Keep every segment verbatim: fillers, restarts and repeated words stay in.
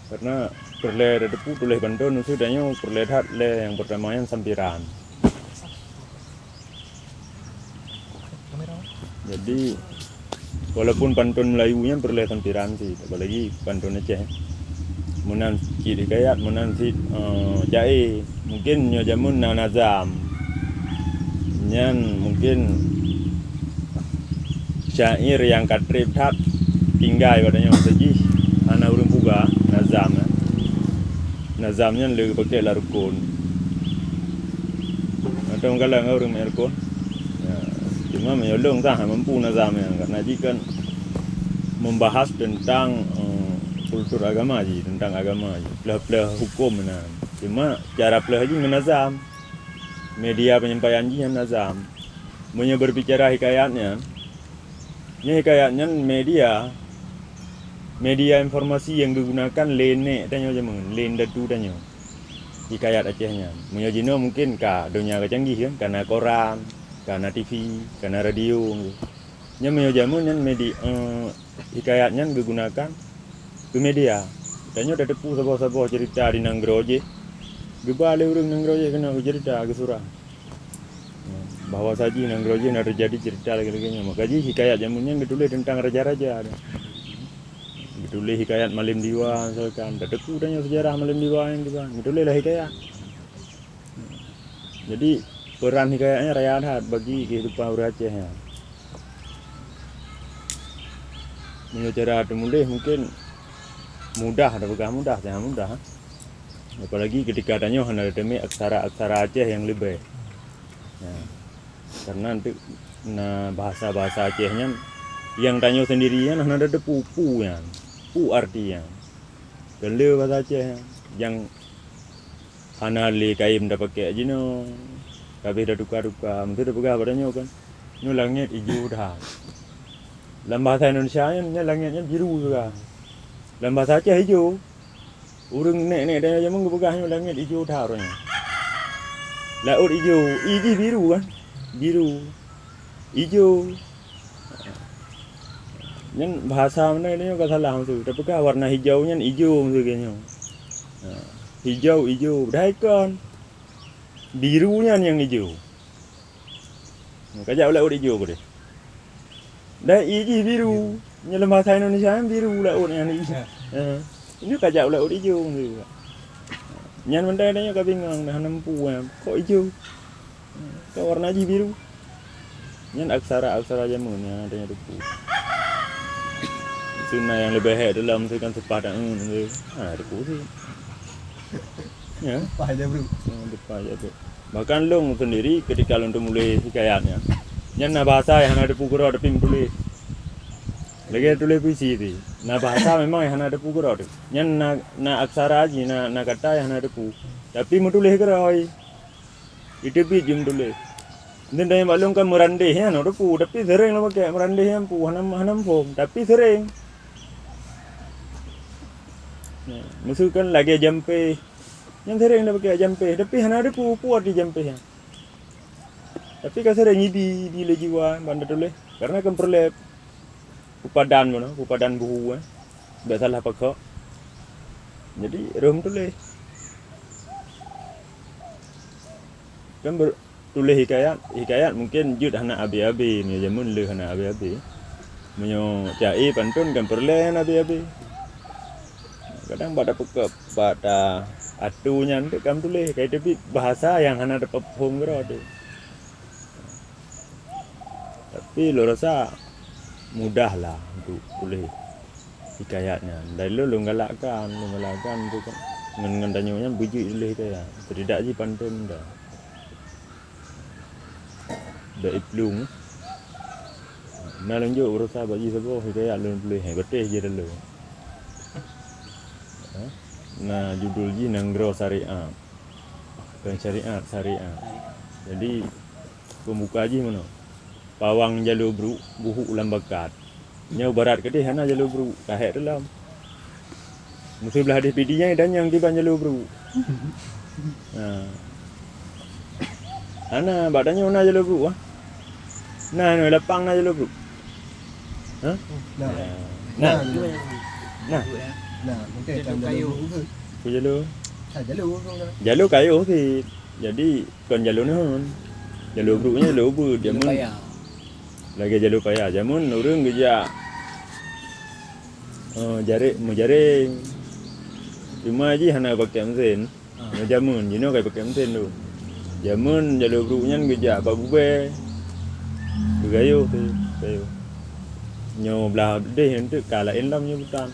Karena peureulée tateupeue tuléh pantôn, maksud tanyoe peureulée that lé nyang peurtama nyan sampiran. Jadi, walaupun pantôn Melayu nyan peureulée sampiran cit, apalagi pantôn Aceh. Meunan cit hikayat, meunan cit, eh, jaé. Mungkin nyoe jameun na nazam. Nyan mungkin syair nyang ka treb that tinggai bak tanyoe masa jih hana ureuëng peugah nazam nyan. Nazam nyan lé geupakée lam rukon. Atau galak ngon ureuëng meu'en rukon. Ya, cuma meunyoe lôn tah mampu nazam nyan, karena jih kan membahas tentang, eh, kultur agama jih, tentang agama jih, pleuh-pleuh huköm meunan. Cuma cara pleuh jih ngon nazam. Media penyampaian jih nyan nazam. Meunyoe berbicara hikayat nyan, nyan hikayat nyan media, media informasi nyang geugunakan lé nek tanyoe jameun, lé indatu tanyoe. Hikayat Aceh nyan. Meunyoe jinoe mungkin ka donya ka canggih kan, ka na koran, ka na T V, ka na radio. Nyan meunyoe jameun nyan medi-, eh, hikayat nyan geugunakan keu media. Tanyoe tateupeue saboh-saboh cerita di nanggroe jih. Geuba lé ureuëng nanggroe jih keunoe geucerita, geusurah. Bahwa saji nanggroe jih na teujadi cerita lagée-lagée nyan. Maka jih hikayat jameun nyan geutuléh teuntang raja-raja. Geutuléh hikayat Malem Diwa misalkan. Tateupeue tanyoe sejarah Malem Diwa nyan geuba. Geutuléh lah hikayat. Jadi, peran hikayat nyan raya that bagi kehidupan ureuëng Aceh nyan. Meunyoe cara teumuléh mungkin mudah, tapeugah mudah, sangat mudah. Apalagi ketika tanyoe hana teumé aksara-aksara Aceh nyang leubeh. Ya. Karena untuk na bahasa-bahasa Aceh nyan, nyang tanyoe sendiri nyan hana tateupeue peue nyan, peue arti nyan. Keuneulheueh bahasa Aceh nyan, nyang hana lé kayém tapakée jinoe, ka abéh tatuka-tuka. Meuseu tapeugah bak tanyoe kan, nyoe langét ijo that. Lam bahasa Indonesia nyan, nyan langét nyan biru juga. Lam bahasa Aceh ijo. Ureuëng nek-nek tanyoe jameun geupeugah nyoe langét ijo that uroe nyoe. Laôt ijo, i jih biru kan? Biru. Ijo. Nyan bahasa meunan nyoe ka salah maksud. Tapeugah warna hijau nyan ijo maksud geuh nyoe. Ha, hijau, ijo. Padahai kon. Biru nyan nyang ijo. Ka jak u laôt ijo keudeh. Dah i jih biru. Nyan lam bahasa Indonesia nyan biru laôt nyan i. Ya. Ha. Ini ka jak u laôt ijo. Nyan mantong tanyoe ka bingong, dah hana mampu nyan. Kok ijo? Kok warna jih biru? Nyan aksara-aksara jameun nyan tanyoe teupeue. Suna nyang leubeh hék dalam tu kan seupah dan, ha, teupeue sih. Ya. Seupah je, bro. Ha, seupah je tu. Bahkan lôn sendiri ketika lôn teumuléh hikayat nyan, nyan na bahasa nyang hana teupeue keudroe tapi meutuléh. Lagée tuléh puisi tadi, na bahasa memang nyang hana teupeue keudroe tu. Nyan na, na aksara jih, na, na kata nyang hana teupeue. Tapi meutuléh keudroe. Iteubiet jih meutuléh. Nyan dan bak lôn kan meurandeh nyan hana teupeue, tapi seuréng lôn pakai meurandeh nyan peue hana, hana muphom, tapi seuréng. Nyan, maksud kan lagée jampéh. Nyan seuréng lôn pakai jampéh, tapi hana teupeue peue arti jampéh nyan. Tapi ka seuréng ibi, ibi lé jiwa ban tatuléh. Karena kan peureulée peupadan bunoe, peupadan buhu, eh. Bèk salah paksa. Jadi, rhom tuléh. Kan ber-, tuléh hikayat, hikayat mungkin jeuet hana abé-abé, meunyoe jameun lé hana abé-abé. Meunyoe ca'é pantôn kan peureulée hana abé-abé. Kadang bak tapeukab, bak ta-, atu nyan teuk kan tuléh, ka teubiet bahasa nyang hana tapeuphom keudroe teuk. Tapi lôn rasa mudah lah untuk tuléh hikayat nyan. Dari lôn, lôn galakkan, lôn galakkan tu kan. Ngon, ngon tanyoe nyan beujeuet tuléh hikayat. Setidak jih pantôn dah. Bèk iplueng. Na lôn jok beurasa bak jih saboh hikayat lôn tuléh, hai, beuteh jih lôn. Ha? Na judul jih Nanggroe Syariat. Bukan syariat, syariat. Jadi, pembuka jih meunoe. Pawang jaloe brôk, buhuk lam bakat. Nyoe barat keudeh hana jaloe brôk, ka hék teulam. Meuseu blah deh pidi nyan, dan nyang kiban jaloe brôk. Ha. Hana, bak tanyoe na jaloe brôk, ah. Na, nyoe lapang na jaloe brôk. Ha? Na. Ya. Na. Na. Na. Nah, mungkin jalur kayu. Jalur kayuh. Jalur. Ha, jalur tu kan. Jalur kayuh sih. Jadi kon jalur nahon. Jalur brok nyan jalur ubeut. Jalur jameun kaya. Lagèe jalur kaya. Jameun ureueng geujak, eh, jarek meujareng. Cuma jih hana pakai mesin. Ha. Nyoe jameun, jinoe ka pakai mesin tu. Jameun jalur brok nyan geujak bak gubée. Beugayuh tu, gayuh. Nyoe blah deh enteuk ka laén lom nyoe butan.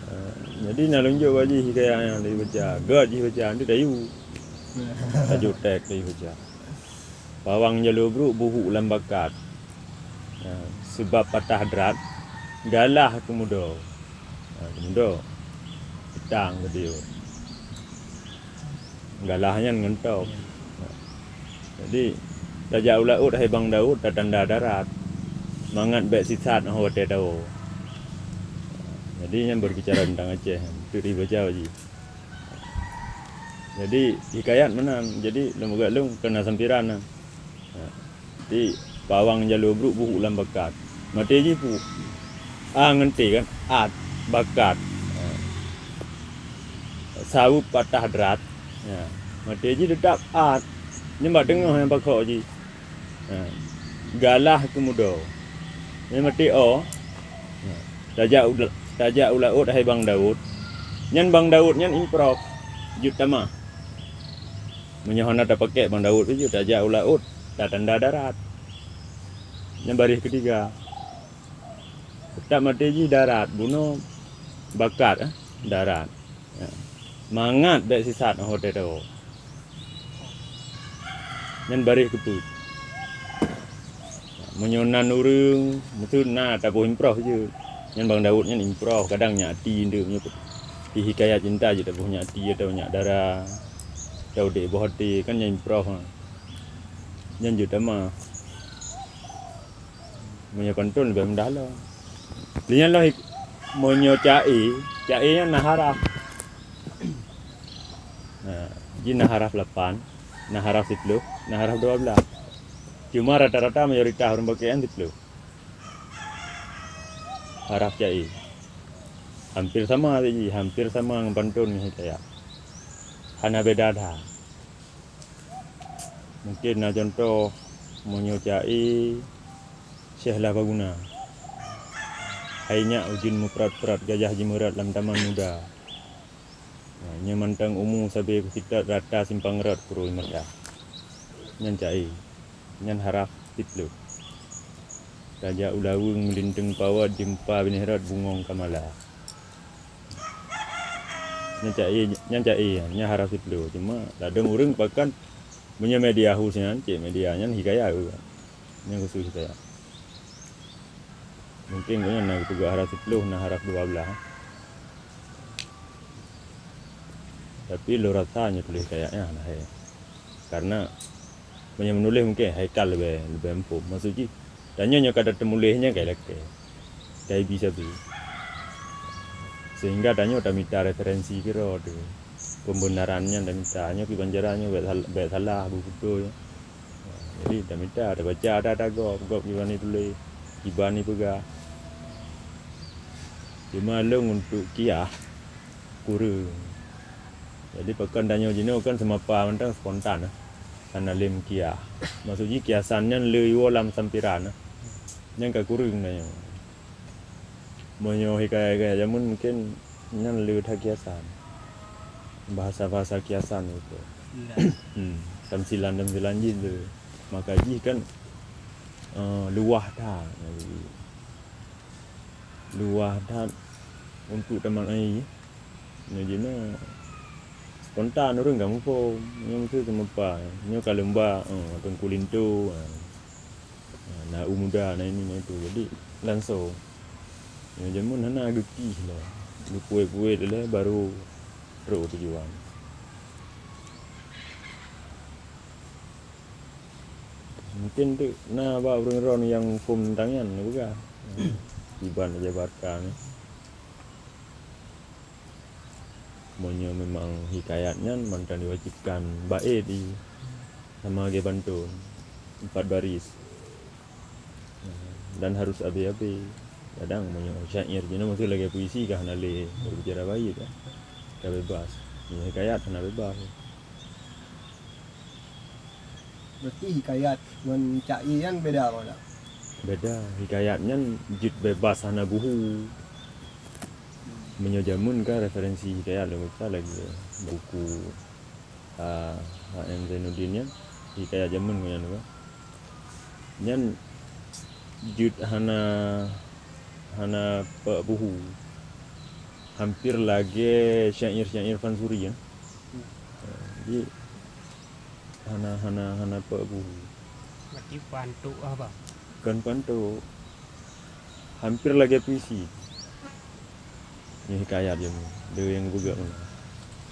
Eh, jadi na lôn jok bak jih hikayat nyang lôn baca. Gèt jih baca, enteuk tayu. Tajuk teks lôn baca. Pawang jalur brok buhuk lam bakat. Ha, seubab patah drat, galah keumudo. Ha, keumudo. Pitang keudiyuek. Galah nyan ngon top. Ha. Jadi, tajak u laôt hai Bang Daud, tatanda darat. Mangat bèk sisat 'oh watèe tawoe. Ha, jadi, nyan berbicara tentang Aceh. Teuk dibaca jih. Jadi, hikayat meunan. Jadi, lôn peugah lôn keu na sampiran na. Ha. Di pawang jalur brok buhuk lam bakat. Maté jih pu. A ngon T kan? At, bakat. Ha. Saweueb patah drat. Ya. Maté jih teutap at. Nyoe bak teungoh nyang pakok jih. Ha. Galah keumudo. Nyoe maté O. Ha. Tajak u, tajak u laôt hai Bang Daud. Nyan Bang Daud nyan improv. Jeuet tamah. Meunyoe hana tapakék Bang Daud jeuet tajak u laôt, tatanda darat. Nyan baréh keutiga. Teutap maté jih darat, bunoe bakat, eh, darat. Ya. Mangat bèk sisat 'oh watèe tawoe. Nyan baréh keupeuet. Meunyoe nan ureueng, meuteun na taboh improv jeuet. Nyan Bang Daud nyan improv, kadang nyak ati ndeuk meunyoe hikayat cinta jeuet taboh nyak ati atau nyak dara, atau dek boh até, kan nyan improv, ha. Nyan jeuet tamah. Meunyoe pantôn leubeh mudah lom. Lheueh nyan lom hik-, meunyoe caé, caé nyan na haraf. Nah, jih na haraf lapan, na haraf siplôh, na haraf dua blah. Cuma rata-rata mayoritas ureueng pakék nyan siplôh. Haraf caé. Hampir sama jih, hampir sama ngon pantôn ngon hikayat. Hana beda that. Mungkin na cuntoh, meunyoe caé, Syekh lah baguna. Hai nyak ujeuen meuprot-prot, gajah jimeurot lam taman muda. Nah, nyoe mantong umu sabe keu kitab rata simpang rot purui Mekah. Nyan caé. Nyan haraf siplôh. Tajak u laweueng meulinteung pawat, jeumpa binéh rot bungong kamala. Nyan caé, nyan caé, nyan haraf siplôh. Cuma ladôm ureueng pakon meunyoe media khusus nyan, cit media nyan hikayat. Nyan khusus hikayat. Mungkin gobnyan na geupeugah haraf siplôh, na haraf dua blah. Tapi lôn rasa nyoe tuléh hikayat nyan hana hai. Karena meunyoe meunuléh mungkin hai ka leubeh, leubeh muphom. Maksud jih, tanyoe nyoe ka tateumuléh nyan ka ilakée. Ka ibi sabe. Sehingga tanyoe tamita referensi keudroe teuh. Pembenaran nyan tamita. Nyoe kiban cara nyoe bèk sal-, bèk salah, beubeutôi. Jadi, tamita, tabaca ata-ata gob, gob kiban ituléh, kiban ipeugah. Cuma lôn untuk kiah, kureueng. Jadi, pakon tanyoe jinoe kan seumapa mantong spontan, eh. Hana lé meukiah. Maksud jih, kiasan nyan le iwoe lam sampiran, eh. Nyan ka kureueng tanyoe. Meunyoe hikayat-hikayat jameun mungkin nyan le that kiasan. Bahasa-bahasa kiasan gitu. Iya. Hmm. Tamsilan-tamsilan jih le. Maka jih kan, eh, luwah that. Luwah that untuk taman air. Nyoe jinoe spontan ureueng ka muphom. Nyoe meusti seumapa. Nyoe ka lôn ba, eh, Teungku Linto, eh. Na u muda, na ini, na itu. Jadi, langsong. Nyoe jameun hana geukih lom. Geupuet-puet lé baru trok tujuan. Mungkin tu na bak ureueng droen nyang phôn teuntang nyan, na peugah. Iban jabarka ni. Meunyoe memang hikayat nyan mantong diwajibkan bait di sama lagèe pantôn, empat baris. Dan harus abé-abé. Kadang meunyoe syair jinoe maksud lagèe puisi ka hana lé, berbicara bait kan. Ka bebas. Meunyoe hikayat hana bebas. Berarti hikayat ngon syair nyan beda, Mak? Beda. Hikayat nyan jeuet bebas hana buhu. Meunyoe jameun kan referensi hikayat lôn baca lagèe buku, ah, H M Zainuddin nyan, hikayat jameun ngon nyan kan. Nyan jeuet hana, hana peuet buhu. Hampir lagèe syair-syair Fansuri kan. Jadi hana, hana, hana peuet buhu. Berarti pantok apa? Kon pantok. Hampir lagèe puisi. Nyoe hikayat jameun, deuh nyang geupeugah meunan.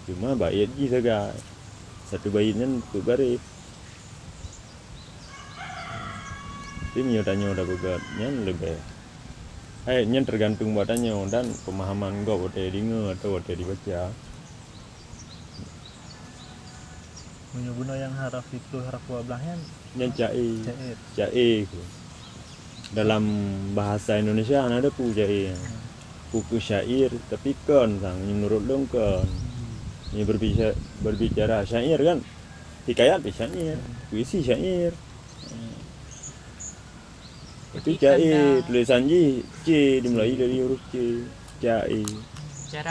Cuma bait jih sagai. Satu bait nyan peuet baréh. Tapi meunyoe tanyoe tapeugah nyan leubeh. Hai, nyan tergantung bak tanyoe dan pemahaman gob watèe deungö atau watèe dibaca. Meunyoe bunoe nyang haraf siplôh, haraf dua blah nyan, nyan syair. Syair. Syair. Dalam bahasa Indonesia hana ada peue syair. Hmm. Peue keuh syair, tapi kon sang, meunurot lôn kon. Hmm. Ni berbicara, berbicara syair kan? Hikayat pih syair, hmm, puisi syair. Hmm. Tapi berarti kan syair, dah tulisan jih C, dimulai, hmm, dari huruf C. Syair.